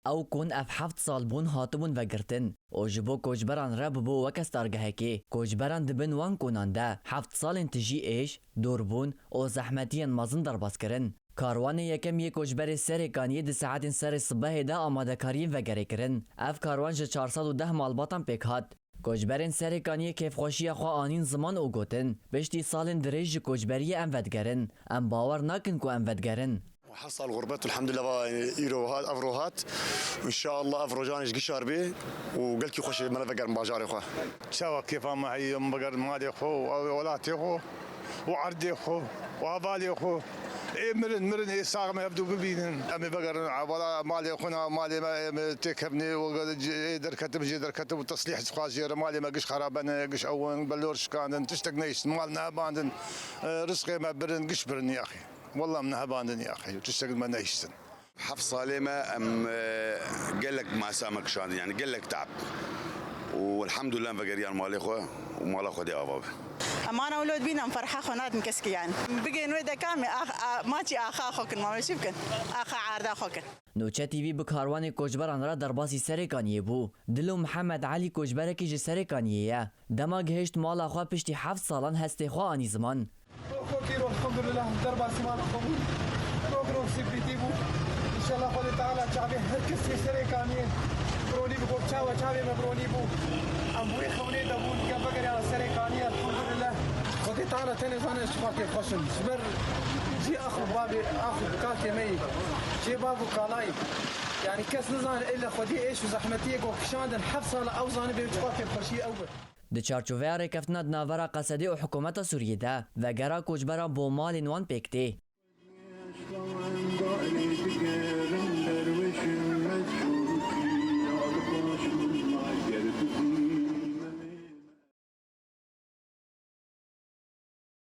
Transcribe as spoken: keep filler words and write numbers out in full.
Ew kon ev heft sal bûn hatibûn vegirtin û ji bo koçberan re bûbû weke stargehekê. Koçberan di bin wan konan de heft salên tijî êş, dûrbûn û zehmetiyên mezin derbas kirin. Karwanê yekem yê koçberê Serê Kaniyê di saetên serê sibehê de amadekariyên vegerê kirin. Ev karwan ji çar sed û deh malbatan pêk hat. Koçberên Serê Kaniyê kêfxweşiya xwe anîn ziman û gotin, piştî salên dirêj ji koçberiyê em vedigerin. Em bawer nakin ku em vedigerin. Heft sal xurbet, elhamdulillah, va îro hat, evro hat. Înşallah ev rojan ji gişar bê û gelkî xweş ê me vegerin bajarê xwe. Çawa kêfa me heye, em vegerin malê xwe û welatê xwe û erdê xwe û hevalê xwe. Ê mirin, mirin, ê sax me hevdû bibînin. Em ê vegerin, wela malê xwe na, malê me, em ê têkevnê û ê derketim, jê derketim û teslîh dixwaz jê re. Malê me giş xerabe ne, giş ew in, belor şikandin, tiştek nehiştin, mal nehebandin, e, rizqê me birin, giş birin yaxî. Wela em nehebandin yaxî, tiştek me nehiştin. Heft salê me em, e, gelek masa me kişandin, yani gelek teab. Û elhamdulillah em vegeriyan malê xwe û mala xwe dê ava be. Em ana wilo dibîn em ferha xwe nadin keskî yani. Bigên wê dekan me ax-, a-, maçî axa xwe kin, ma me çi bikin? Axa arda xwe kin. Nûçe T V bi karwanê koçberan re derbasî Serê Kaniyê bû. Dilo Mihemed Elî koçberekî ji Serê Kaniyê ye. Dema gihişt mala xwe piştî heft salan hestê xwe anî ziman. Rok rok îro, elhamdulillah, derbasî mala xwe bû. Rok rok sipîtî bû. Înşallah Xwedê Teala çavê her kesê Serê Kaniyê bironî biko, çawa çavê me bironî bû. Em wê xewnê de bûn, ke vegeriya Serê Kaniyê, elhamdulillah. Xwedê Teala tenê zane ez çiqas kêfxweş im. Ji ber cî ax û bavê, ax û kakê me yî. Cê bav û kalayî. Yani kes nizane ille xwedî êş û zehmetiyê ku kişandin heft sala ew zanibe çiqas kêfxweşî ew be. Di çarçoveya rêkeftina di navbera Qesedê û hikûmeta Sûriyê de, vegera koçberan bo malên wan pêk tê.